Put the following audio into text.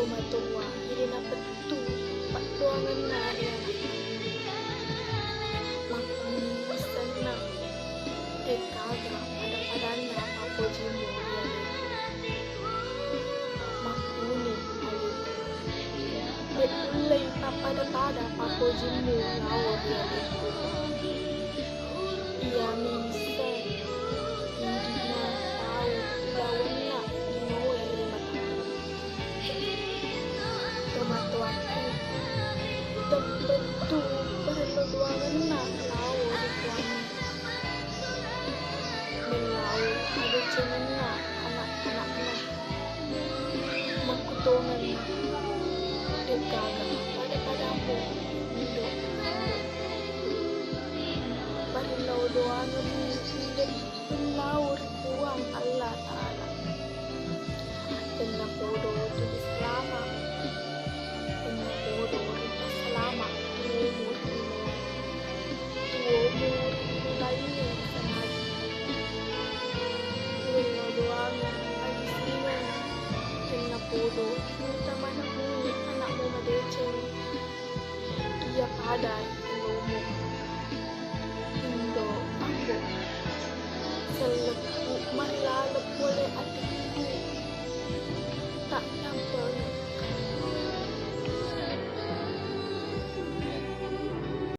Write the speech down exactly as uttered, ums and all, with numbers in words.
Tomatoa idi napettu paddoangenna ri ana'na. Makkuning senna, de'gaga pada-padanna pappojimmu ri alekku. Makkuning alekku, de' ullei pappada-pada pappojimmu lao ri alekku. Iyami misseng idina tau lawenna linoe ri mataku. Tomatoakku, teppettu parello doangenna lao ri Puangnge. Mellau adecengenna ana'-ana'na. Makkutongenna, de'gaga pada-padammu, Indo. Parellau doangemmi, Indo, mellau ri Puang Allah Ta'ala. Tennapodo tuli salama, tennapodo ripassalama tuomu ri linoe, tuomu ri lino laingnge sangadinna. Parellau doangeng, agisingeng, tennapodo mutamana mui ana'mu madeceng iya pada elomu. Indo, Ambo, selleppu marilaleng pole atikku